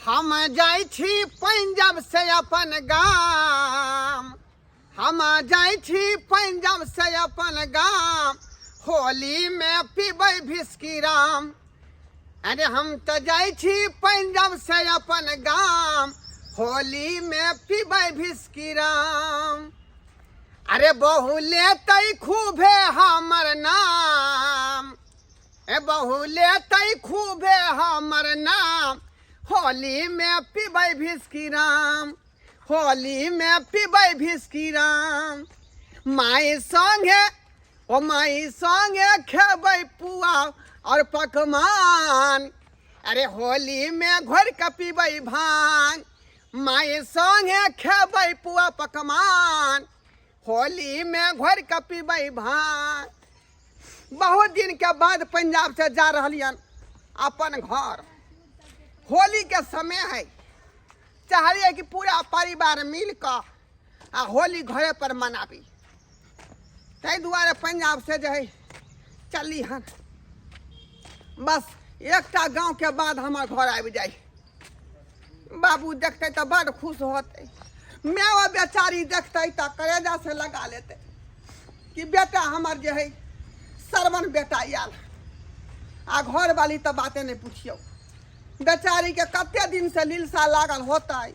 हम जाइ छी पंजाब से अपन गाम, हम जाइ छी पंजाब से अपन गाम, होली में पीबै भिस्की राम। अरे हम तऽ जाइ छी पंजाब से अपन गाम, होली में पीबै भिस्की राम। अरे बहु लेतै खूबे हमर नाम, ए बहु लेतै खूबे हमर नाम, होली में पीबै भिस्की राम, होली में पीबै भिस्की राम। माई संगे ओ माई संगे खेबै पुआ और पकवान, अरे होली में घोर के पीबै भांग। माई संगे खेबै पुआ पकवान, होली में घोर के पीबै भांग। बहुत दिन के बाद पंजाब से जा रहलियन अपन घर, होली के समय है, चाहलिए कि पूरा परिवार मिल कऽ आ होली घरे पर मनाबी, ताहि दुआरे पंजाब से जे है चलली हन। बस एकटा गाँव के बाद हमर घर आबि जाइ, बाबू देखते तऽ बड़ खुश होतै, माय बेचारी देखते तऽ करेजा से लगा लेतै कि बेटा हमर जे है श्रवण बेटा आयल। आ घरवाली तऽ बाते नहि पुछियौ, बेचारीके कते दिन से लीलसा लागल होतै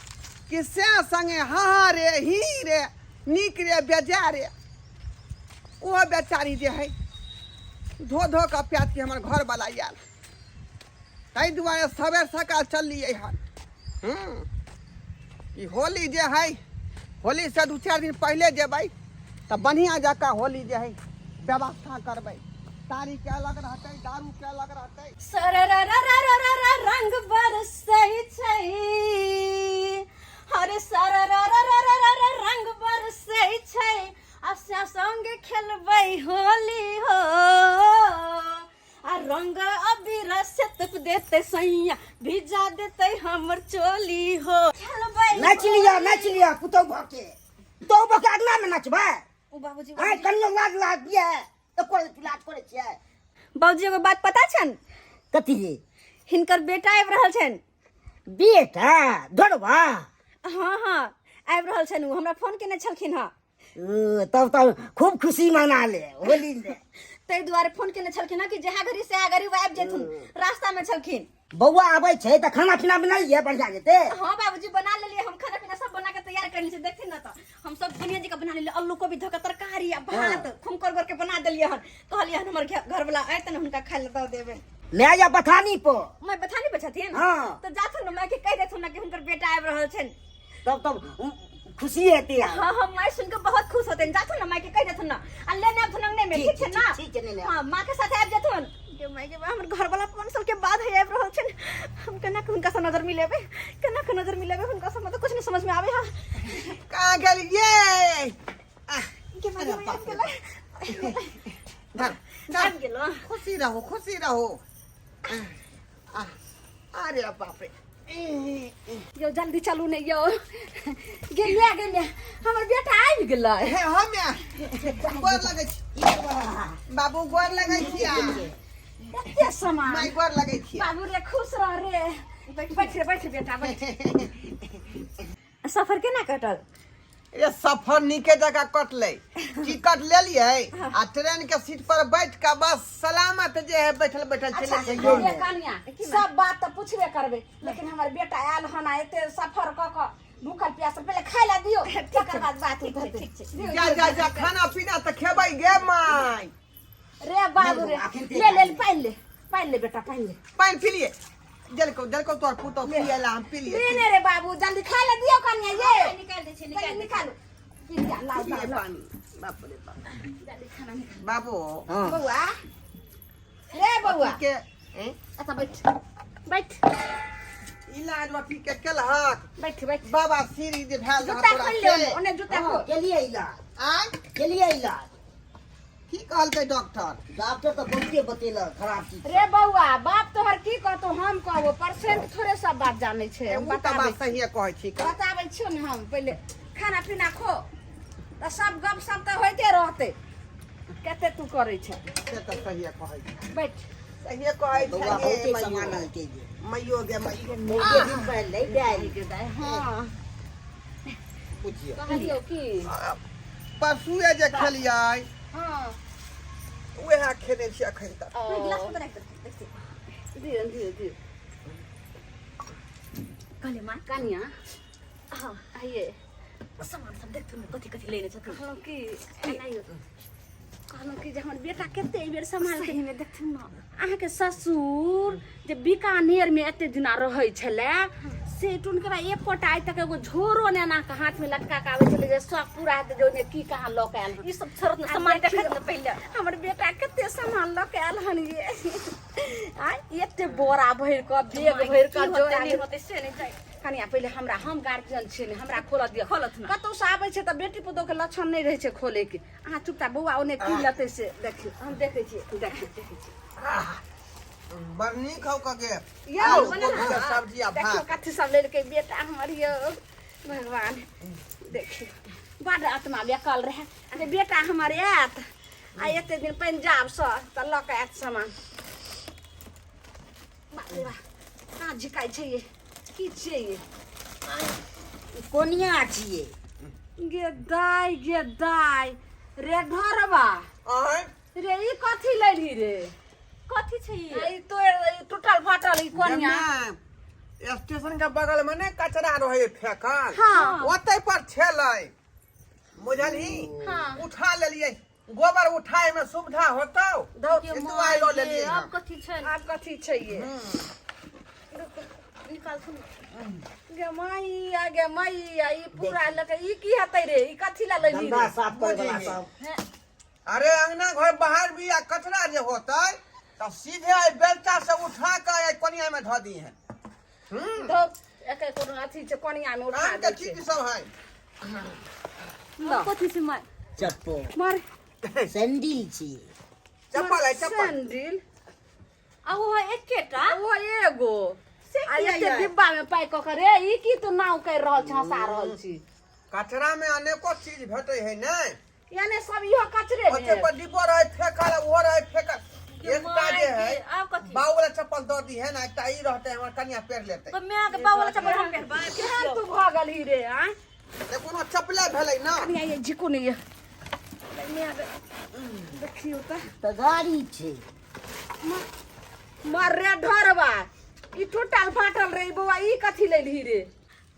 कि से संगे हाँ रे ही रे नीक रे बेजाय रे, ओहो बेचारी जे है धो धो कऽ प्याज के हमर घरवाला आयल, ताहि दुआरे सबेर सकाल चललियै हन। ई होली जे है, होली से 2-4 दिन पहले जेबै तऽ बढ़िआँ जकाँ होली जे है व्यवस्था करबै, तारी के अलग रहतै, दारू के अलग रहतै। सररररररर रंग बरसै छै, हरे सररररररर रंग बरसै छै, आ से संग खेलबै होली हो, आ रंग अबीर से तप देते सैया, भिजा देते हमर चोली हो। खेलबै नाच लिया, नाच लिया पुतौ भके, पुतौ भके अगना में नचबै। ओ बाबूजी, आइ कनियो लाज लाज दिए एको लाज करै छियै। बाबूजी एगो बात पता छन? कथी रे? हिनकर बेटा आबि रहल छन। बेटा धरवा? हाँ हाँ आबि रहल छन, ओ हमरा फोन केने छलखिन हँ। ओ, तब तब खूब खुशी मना ले होली में। ताहि दुआरे फोन केने छलखिन हँ कि जहाँ घड़ी से घड़ी ओ आबि जेथुन, रास्ता में छलखिन। बौआ आबै छै तऽ खाना पीना बनाइए बढ़िया जेतै। हाँ बाबूजी बना लेलिए हम, खाना पीना सब बना के तैयार कर लेलिए, देखथिन ना तऽ हम सब बढ़िया जकाँ बना लेलिए, आलू कोबी धऽ के तरकारी आ भात खूब कर के बना देलिए हन। कहलिए हन हमर घर वाला आयत ने हुनका खाय लए दऽ देबै। मैं या बथानी पर। मैं बथानी पर छथिन? हाँ। तऽ जाथुन ने, माय के कहि देथुन ने कि हुनकर बेटा आबि रहल छनि। तब तब खुशी हेतै आब। हाँ हाँ माय सुन के बहुत खुश होते, जाथुन ना माय के कह देथुन ना, आ लेने आबथुन अंगने में, ठीक छै ना? ठीक छै, लेने हाँ माँ के साथ आबि जेथुन। गे माय गे, हमर घर वाला 5 साल के बाद है आबि रहल छनि, हम केना के हुनका से नजर मिलेबै, केना के नजर मिलेबै हुनका से, मतलब कुछ नहीं समझ में आवे। हाँ कहाँ गेलियै? गे माय गे, आबि गेलै। धर, धर। आबि गेलो। खुशी रहो, खुशी रहो। अरे बाप रे, यौ जल्दी चलू ने यौ। गेलिया गेलिया, हमर बेटा आबि गेलै। हे हम गोर लगै छी बाबू, गोर लगै छी। कते सामान माय गोर लगै छी। बाबू रे खुश रह रे, बैठ रे, बैठ बेटा बैठ। सफर केना कटल? ये सफर नीके जगह कटलै, टिकट लेलियै आ ट्रेन के सीट पर बैठ के बस सलामत जे है बैठल बैठल चलि अच्छा, गेलियै। ये कनिया सब बात तऽ पूछबे करबै, लेकिन हमर बेटा आयल हन आ एते सफर कऽ कऽ भूखल प्यासल, पहिले खाय लए दियौ तकर बाद बात होतै। ठीक छै, जा जा जा, खाना पीना तऽ खेबै गे माय। रे बाबू रे, ले ले पानि ले, पानि ले बेटा, पानि ले। पानि पी लिए, जलको जलको तोर पुतो पिए ला, हम पी लिए। ले ने रे बाबू, जल्दी खाय ले दियौ कनिया ये। निकाल दे छी, जल्दी निकाल निकालू। पी लिया, लाओ, पी लाओ, लिए लाओ। पानी। बाप रे बाप। जल्दी खाना निकाल। बाबू। हाँ। बौआ रे बौआ। के हैं? अच्छा बैठ बैठ। इलाज अथी के केलहक? बैठ बैठ। बाबा सीढ़ी जे भेल रहऽ जूता तोरा खोलि ले, से। ओने जूता हाँ, खोल। केलिए इलाज। आँय? केलिए इलाज। की कहलकै डॉक्टर? डॉक्टर तऽ बहुते बतेलक खराब चीज। रे बौआ, बाप तोहर की कहतो हम कहबो, परसेंट थोड़े सब बात जानै छै। हम ओ तऽ बताबै बात सहिए कहै छी। बताबै छियौ ने हम, पहिले खाना पीना खो तऽ सब गप सब तऽ होइते रहतै। कते तू करै छै से तऽ सहिए कहै छी। बैठ। सहिए कहै बौआ छै बहुते गे सामान मैयो आनलकै गे मैयो गे मैयो बहुते दिन पहिले दालि हँ बुझियो कहलियौ की परसुए जे खेलियै हँ उएह खेने छी अखन तक गिलास में राखि दे दियौ दियौ दियौ कहले माँ कनिया हाँ आइए सामान सब देखथुन ने कथी कथी लेने छथुन कहलहुँ कि एनाहियो कहलहुँ कि जे हमर बेटा कते एहि बेर सम्हाल सही में देखथुन ना अहाँके ससुर जे बीकानेरमे एते दिना रहै छलै से टुनकरा एकोटा आइ तक एगो झोरो ने एना के हाथमे लटका के आबै छलै जे शौक पूरा हेतै जे ओहिमे की कहाँ लऽ के आयल हन। ई सब छोड़त ना आ सामान देखियौ, देखत ना पहिले हमर बेटा कते सामान लऽ के आयल हन ये आइ एते बोरा भरि कऽ बैग भरि कऽ की होतै जोड़ि नहि होतै से नहि जाय कनिया पहिले हमरा हम गार्जियन छियै ने हमरा खोलऽ दिअ खोलत ना। कतौ से आबै छै तऽ बेटी पुतोह के लक्षण नहि रहै छै खोले के अहाँ चुपचाप बौआ ओने की लेतै से देखियौ हम देखै छियै देखियौ देखै छियै बड़ नीक हौ कके यौ आलू कोबी के सब्जी आ देखियौ भात कथी सब लेलकै बेटा हमर यौ भगवान देखियौ बड्ड आत्मा बेकल रहै जे बेटा हमर आयत आ एते दिन पंजाबसँ तऽ लऽ कऽ आयत सामान बाप रे बाप कहाँ झिकाइ छै ये की छियै ये कोनिया छियै गे दाइ गे दाइ रे ढोरबा आँय रे ई कथी लेलही रे कथी छै ई ई तो ई टूटल फाटल ई कोनिया जन्ना, स्टेशन के बगल में ने कचरा रहे फेकल हाँ। ओतै पर छेलै बुझलही हाँ। उठा लेलियै गोबर उठाए में सुविधा होतौ धौ के एतबा माय लऽ गे, लेलियै आब हम। कथी छै आब कथी छै ये निकालथुन गे मैया गे मैया ई पूरा लके ई की हेतै रे ई कथी ला लेलही गंदा रे साफ करे वाला बुझी सब अरे अंगना घर बाहर भी आ कचरा जे होतै तऽ सीधे एहि बेलचा से उठा के एहि कोनिया में धऽ दी है धौ एके कोनो अथी छै कोनिया में उठा काम के दै छै चीज सब है ल कथी छै माय चप्पल मार सैंडल छियै चप्पल है चप्पल सैंडल आ ओ एकेटा ओ एगो से आ किया एते यै? डिब्बा में पैक कऽ के रे ई की तू नाव कर रहल छी हंसा रहल छी कचरा में अनेको चीज भेटै है ने यानी सब इहो कचरे ओते भेल पर डिब्बो रहे फेकल ओहो रहे फेकल के एकटा माय जे है के, आब कथी? बाऊ वाला चप्पल दऽ दी है ना एकटा ई रहते हमर कनिया पेर लेते तो माय के बाबू वाला चप्पल हम पहिरबै केहन तू भऽ गेलही रे आँय ते कोनो चप्पले भेलै ना कनिया ये झिकू नहीं ये देखियौ तऽ तऽ गाड़ी छै मर रे ढोरबा ई टूटल फाटल रे ई बौआ ई कथी लेलही रे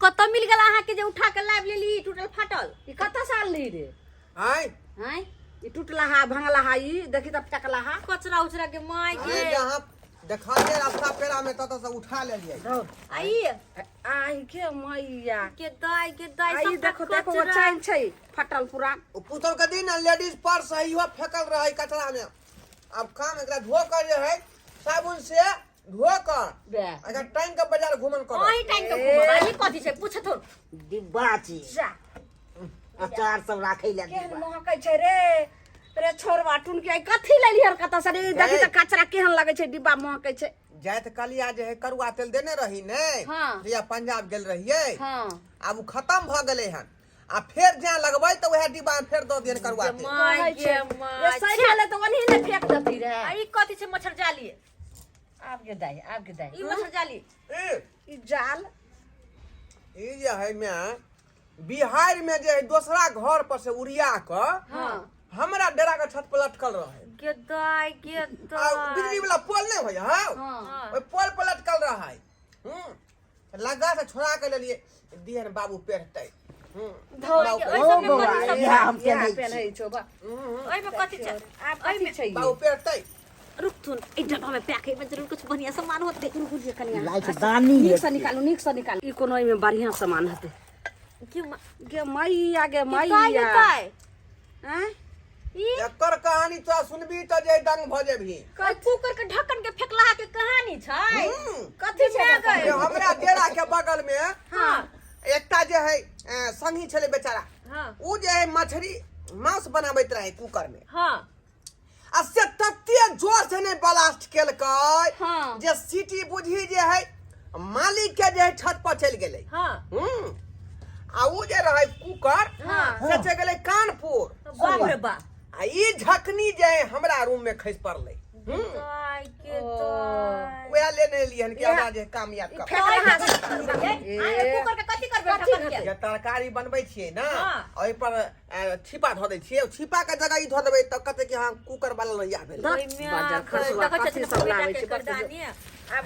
कतऽ मिल गेल अहाँ के जे उठा के लाबि लेली टूटल फाटल ई कतऽ से आनलही रे आँय आँय ई टूटला हा भंगला हा ई देखी तऽ फेकला हा कचरा उचरा के माय के अरे जहाँ देखलियै रास्ता पेरा में ततऽ से उठा लेलियै आ ई आइ के मैया के दाई के दाई आ ई सबटा देखो देखो कचरा चैन छै फटल पुरान ओ पुतहु के दिन लेडीज पर्स है इहो फेकल रहै कचरा में अब काम एकरा धो कर जे है साबुन से धो कर बे एकरा टांग के बाजार घुमन कर अहीं टाइम के घुमब आ ई कथी छै पूछथुन डिब्बा छै जा अचार सब राखै लए केहन डिब्बा महकै छै रे रे छोरवा टुनके आई कथी लेलियै हर कतऽ से रे देखी तऽ कचरा केहन लगै छै डिब्बा महकै छै जाइत कलिया जे है करुआ तेल देने रही ने हाँ। जहिया पंजाब गेल रहियै हँ आब उ खत्म भऽ गेलै हन आ फेर जाय लगबै तऽ उएह डिब्बा में फेर दऽ दियन करुआ तेल माय कहै गे छै माय रे सड़ि गेलै तऽ ओनही ने फेंक देती रहे आ ई कथी छै मच्छर जाली आब के दाइ आब के दाइ ई मच्छर जाली ई ई जाल ई जे है में बिहार में जे है दोसरा घर पर से उड़िया कऽ हँ हमरा डेरा के छत पर लटकल रहे गे दाई गे आ दाई बिजली वाला पोल नहीं होय हौ हँ ओहि पोल पर लटकल रहे हूँ लगा से छोड़ा के लेलिए दिहन बाबू पेरतै हूँ धो बाबू ओहि सबमे ओ बौआ, कथी सब इएह हम इएह पेन्है छी। पेन्है छौ बा ओहिमे कथी छै आब कथी छै बाबू पेरतै रुकथुन ई डब्बा में पैक है जरूर कुछ बढ़िया सामान होते रुकू जे कनिया लाइफ दानी नीक से निकालू नीक से निकालू ई कोनो एहिमे बढ़िया सामान हेतै क्यों मा- गे मैया गे दाई मैया दाई आँय? ई एकर कहानी तोरा सुनबी तऽ जे दंग भऽ जेबही कोई कुकर के ढक्कन के फेकला के कहानी छै हूँ। कथी छै मैं गए। जे हमरा डेरा के बगल में हां एकटा जे है संगी छलै बेचारा हां उ जे है मछली मांस बनाबैत रहे कुकर में हां आ से तते जोर से नहि ब्लास्ट केलकै हाँ। जे सीटी बुझी जे है मालिक के जे है छत पर चलि गेलै हाँ हम्म आ उ जे रहै कुकर हाँ। से चलि गेलै कानपुर बाप रे बाप आ ई झकनी जे है हमरा रूम में खसि पड़लै दाइ के दाइ। वएह लेने एलियै हन कि आवाज है काम याद कर कुकर के कथी करबै ढक्कन के? जे तरकारी बनबै छियै ने हाँ। ओहि पर छिपा धऽ दै छियै ओ छिपा के जगह ई धऽ देबै तऽ कहतै कि हँ कुकर वाला लोहिया भेलै बाजार खसुआ देखै कथी छथिन सब बेटा लाबै के छै, कथी सब- करदानी। आब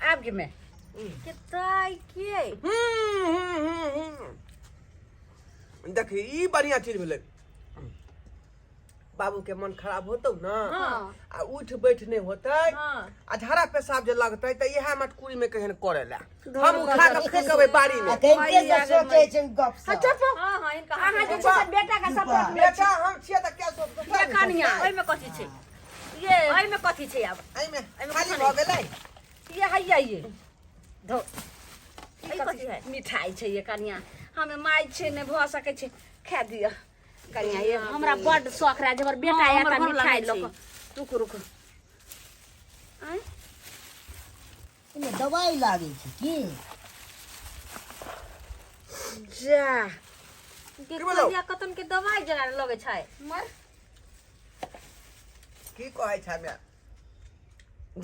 आब गे मैं के दाइ के हम्म, हम्म, हम्म, हम्म। देखी ई बढ़िया चीज भेलै बाबू के मन खराब होतौ ना आ उठ बैठ नहीं होतै आ झाड़ा पेशाब जे लगतै तऽ इएह मटकुरी में केहन करे ला हम उठा के फेंकबै बाड़ी में आ कहिते से सोचै छै गप सब हां हां इनका अहाँ जे छै से बेटा के सपोर्ट में बेटा हम छियै तऽ क्या सोच ये कनिया ओहिमे कथी छै ये ओहिमे कथी छै आब एहिमे खाली भऽ गेलै ये हैया ये धो ई कथी है मिठाई छै ये कनिया हमे माय छै नहि भऽ सकै छै खा दिअ कनिया ये हमरा बड्ड शौक रहै जे हमर बेटा हाँ, आया हमर तऽ घर मिठाई लगै लऽ कऽ रुकू रुकू आँय एहिमे दवाइ लागै छै की जा के बोलो? कहिया कतन के दवाई जरा लगै छै मर की कहै छै हमे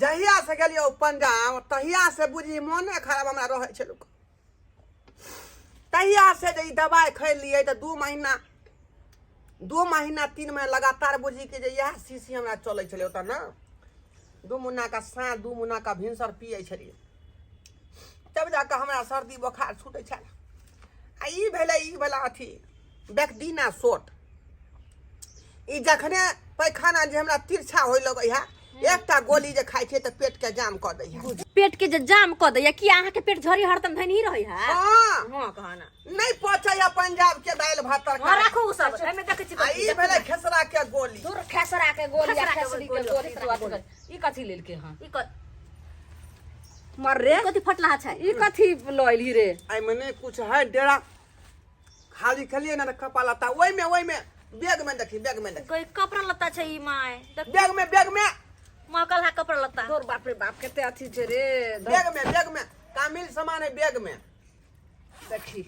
जहिया से गेलियै पंजाब तहिया से बुझी मोने खराब हमरा रहै छै लोक तहिया से जे ई दवाइ खैलियै तऽ 2 महीना 3 महीना लगातार बुझी कि जे इएह शीशी हमरा चलै छलै ओतऽ ने 2 मुन्ना का साँझ 2 मुन्ना का भिनसर पियै छलियै तब जाकऽ हमरा सर्दी बोखार छूटै छल। आ ई भेलै ई भेलै अथी बैकडीना शोट। ई जखने पैखाना जे हमरा तिरछा होय लगै है, एकटा गोली जे खाइ छियै तऽ पेट के जाम कऽ दै है। पेट के जे जाम कऽ दैया कि अहाँ के पेट झड़ी हरदम धनी रहै है? हाँ। हां कहना नहीं पचै है पंजाब के दालि भात हां तरकारी। राखू उ सब एहिमे देखै छी। आ ई भेलै खेसरा के गोली। दूर खेसरा के गोली आ खेसरा के खेसरी के गोली, गोली खेसरा तू के अथी कर। ई कथी लेलके हँ? ई क मर रे। कथी फटलाहा छै? ई कथी लऽ एलही रे? एहिमे नहि कुछ है, डेरा खाली खेलियै ने तऽ कपड़ा लत्ता ओहिमे ओहिमे बैग में देखी, बैग में देखी। कोई कपड़ा लत्ता छै ई my देख। बैग में, बैग में। महकल है कपड़ा लत्ता। तोर बाप रे बाप, कते अथी छै रे। बैग में, बैग में कामिल सामान है बैग में। देखी।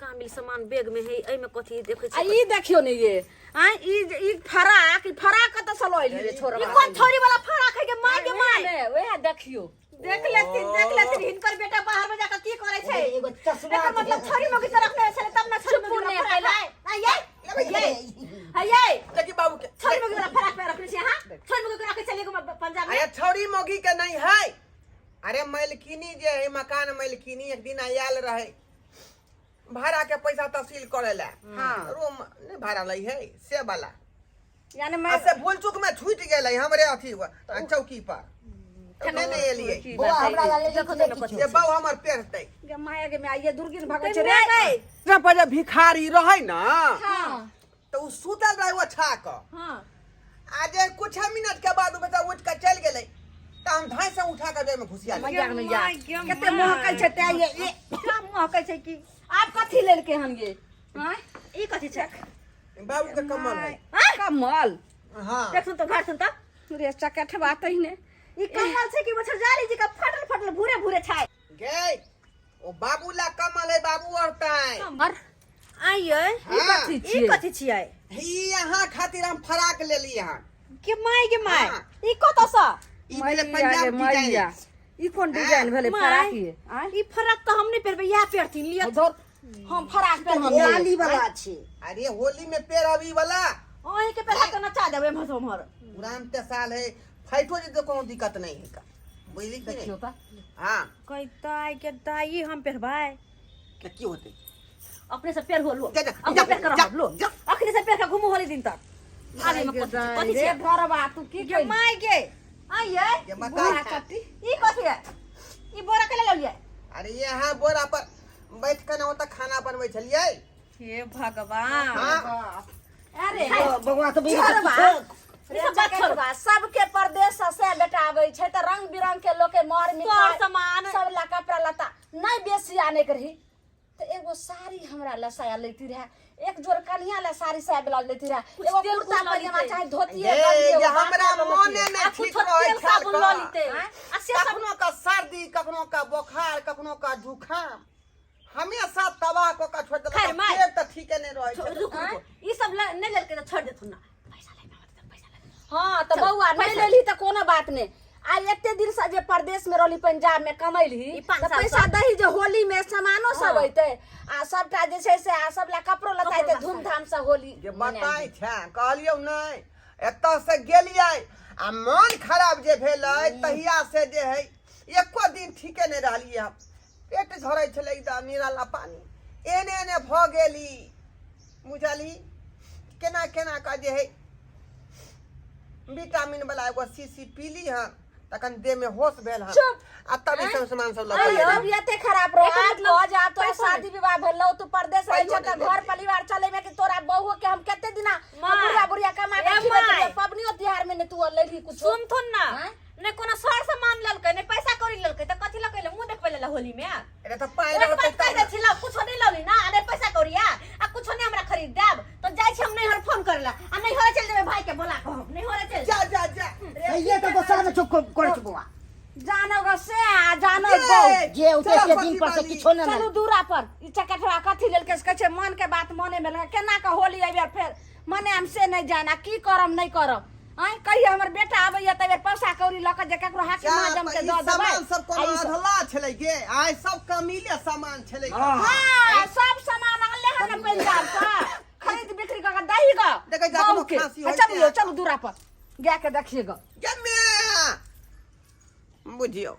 कामिल सामान बैग में है, एहिमे कथी देखै आ छी? ई देखियो ने ये आ ई ई फराक, ई फराक कतऽ से लऽ एलही रे छोरा? ई कोन छोरी वाला फराक है के माय के माय? ने वएह देखियो। देख लेथिन, देख लेथिन, हिनकर बेटा बाहर में जाकर की करै छै। एगो चश्मा। एकर मतलब छोरी मोगी से रखने छलै तब ने छोरी मोगी चुप वाला ने फराक पहिले। है। आ ये ये है ये। देखी बाबू के। छोरी मोगी वाला फराक पे रखने छी अहाँ, छोरी मोगी के रखे छलियै एगो पंजाब में। अरे छौरी मौगी के नहीं है। अरे मैलकिनी जे है, मकान मैलकिनी एक दिन आयल रहे भाड़ा के पैसा तहसील करे ला। रूम नहीं भाड़ा लै है से वाला। यानी आ मैं से भूल चूक में छूट गेलै हमरे अथी चौकी पर नहि नहि एलियै। बौआ, हमरा ला ले ले किछु। जे बाबू हमर पेरतै। गे माया गे माय, ये दुर्गिन भगै छै ते रे। माय ना पर जे भिखारी रहै ना हाँ तऽ ओ सुतल रहै ओछा कऽ। आ जे कुछ मिनट के बाद ओ बेटा उठि कऽ चलि गेलै तऽ हम धाँइ से उठा कऽ में घुसिया लेलियै। मैया मैया। माय गे कते माय। महकै छै ते ये ये क्या महकै छै की? आब कथी लेलके हन ये आँय? ई कथी छै? बाबू के कमल है। कमल? हाँ। देखुन तऽ घर सुन तऽ। रे चकेठवा तहिने। ई कमल छै कि मच्छरजाली जी का फटल फटल भूरे भूरे छै? गे ओ बाबू ला कमल है, बाबू ओढ़तै। हमर आइयै। हाँ। कथी ई छियै? कथी छियै? ई अहाँ खातिर हम फराक लेली हन। के my गे my. हाँ। ई कतऽ सँ? ई भेलै मैया गे पंजाब मैया। डिजाइन। ई कोन डिजाइन भेलै my. फराक ये आँय? ई फराक तऽ हम नहि पहिरबै, इएह पहिरथिन लिअ। धुर, हम फराक पहिरब। लाली वाला छै। अरे होली में पेरब ई वाला। अहीं के पहिरा के नचा देबै एम्हर से ओम्हर। पुरान ते साल है, फाइटो जेतै कोनो दिक्कत नहीं है का, बुझली कि नहीं? देखियौ तऽ। हाँ। कहि दाइ के दाइ, ई हम पहिरबै? तऽ की होतै? अपने से पेर हो लो। जा, जा, अपने जा, पेर के जा, रहो लो। जा। अखने से पेर के घुमू होली दिन तक आबे में। कथी कथी रे छै? घरवा तू की गे कइली? My गे आइयै। ये बताउ। बुढ़ा चट्टी। ई कथी है? ई बोरा के ले लियै? अरे यहाँ बोरा पर बैठ के ने ओतऽ खाना बनबै छलियै। हे भगवान। हाँ। अरे बौआ तऽ छोड़बा। ई सब बात छोड़बा। सबके परदेश से बेटा आबै छै तऽ रंग बिरंग के लोके मर तोहर मिठाई सामान सब ला कपड़ा लत्ता नहीं बेसी आने के रही तऽ एगो साड़ी हमरा ला साया लेती रहे, एक जोड़ कन्या ला साड़ी साया ब्लाउज लेती रहे, कुछ एगो तेल कुर्ता कुछ लऽ पजामा लेतै। चाहे धोती ये ये हमरा मोने आ नहि ठीक कुछो रहै तेल छल साबुन लऽ कऽ। लीते आ से सब। कखनो का सर्दी, कखनो का बोखार, कखनो का जुखाम, हमेशा तबाह कऽ के छोड़ि देलक। खैर, माय। पेट तऽ ठीके नहि रहै छै। रुक रुक, ई सब नहि लेलकै तऽ छोड़ि देथुन ना। पैसा ले, पैसा ले। हाँ तऽ चल, बौआ नहि पैसा। लेलही तऽ कोनो बात नहि। आ एते दिन से जे परदेश में रहली, पंजाब में कमैलही, ई 5 तऽ साल पैसा से। दही जे होली में सामानो सब हाँ। अइतै आ सबटा जे छै से आ सब ला कपड़ो लत्ता कपड़ो अइतै, लत्ता। धूमधाम से होली जे मनायल। बताइ छै, कहलियौ नहि, एतऽ से गेलियै आ मन खराब जे भेलै तहिया से जे है एको दिन ठीके नहि रहलियै हम। पेट झड़ै छलै एकदम निराला पानी, एने एने भऽ गेली, बुझलही? केना केना कऽ जे है विटामिन वाला एगो शीशी पीली हन, तखन देह में होश भेल हन। चुप। आ तब ई सब सामान सब लऽ अरे कऽ एलियै। तबियते खराब रहो। एकर आब मतलब कह जे आब तोरा पैसो नहि। शादी विवाह भेलौ, तू परदेश रहै पैसो छह तऽ नहि घर देलियै। परिवार चले में कि तोरा बहुओ के हम कते दिना माय। बुढ़िया बुढ़िया कमा के ए खिबैत माय। रहियै, पबनियो तिहार में ने तू लेलही कुछो। सुनथुन ना। आँय? ने कोनो सर सामान लेलकै, ने पैसा कौड़ी लेलकै, तऽ कथी लऽ के मुँह देखबै लेल होली में? अरे तऽ पाइ एक रहतै बात कहि तब दै ने। छी, लाउ कुछो नहि लौली ना, आ नहि पैसा कौड़ी आ कुछो नहि हमरा खरीद देब तऽ जाइ छी हम नैहर फोन करे ला आ नैहरे चलि जेबै, भाई के बोला कऽ हम नैहरे चलि जा जा जा। कहिए तऽ दोसर में चुप करै छै बौआ। जानो गो से आ जानो ये, गो। जे उते चल से दिन पर से पति किछो नहि। चलू दूरा पर। ई चकटवा कथी लेलकै से कहै छै मन के बात मने में लगा। केना के होली एहि बेर फेर मनायम से नहि जाना, की करब नहि करब। आँय कहियो हमर बेटा आबैया तऽ एहि बेर पैसा कौड़ी लऽ कऽ जे ककरो हाकिम जा, महाजन के तऽ ई दऽ देबै। सामान सब आ कोनो ई सब- अधला छलै गे? आइ सब कमीले सामान छलै। हाँ। हाँ, सब सामान अनले हन ने पंजाब से खरीद बिक्री कऽ के दही गऽ देखै जा, कोनो बहू के। खाँसी आ होइ चलू छै। यौ, चलू दूरा पर गाय के देखिए गऽ। गे माय, बुझियौ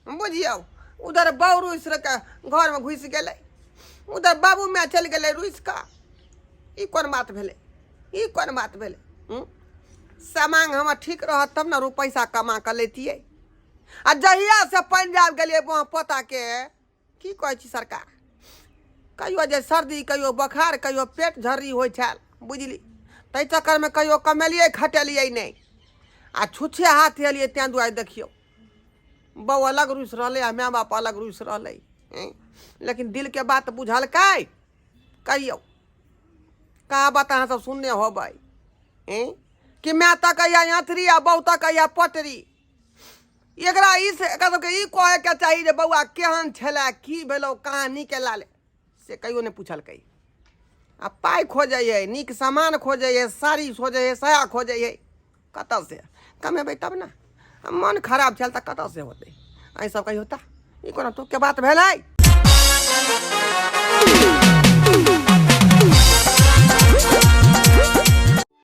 बुझियौ, उधर बहू रुसि के घरमे घुसि गेलै, उधर बाबू माय चलि गेलै रुसि कऽ। ई कोन बात भेलै? ई कोन बात भेलै? हूँ? सामांग हमर ठीक रहत तब ने पैसा कमा कऽ लैतियै। आ जहिया से पंजाब गेलियै वहाँ पोताके की कहै छी सरकार, कहियो जे सर्दी, कहियो बोखार, कहियो पेट झर्री होइ छल, बुझली? ताहि चक्करमे कहियो कमेलियै खटेलियै नहि आ छुच्छे हाथ एलियै। तेँ दुआरे देखियौ, बहू अलग रुसि रहलै आ माय बाप अलग रुसि रहलै। लेकिन दिलके बात बुझलकै? कहियौ, कहावत अहाँ सब सुनने होबै कि माय तकैया यात्री आ बहू तकैया पटरी। एकरा ई से एकरा सबके ई कहैके चाही जे बौआ केहन छलै, की भेलौ, कहाँ नीक लाले, से कहियो नहि पुछलकै। आ पाइ खोजै हइ, नीक सामान खोजै हइ, साड़ी खोजै हइ, साया खोजै हइ। कतऽ से कमेबै तब ने? आ मन खराब छल तऽ कतऽ से होतै? अहीं सब कहियौ तऽ ई कोनो तुकके बात भेलै?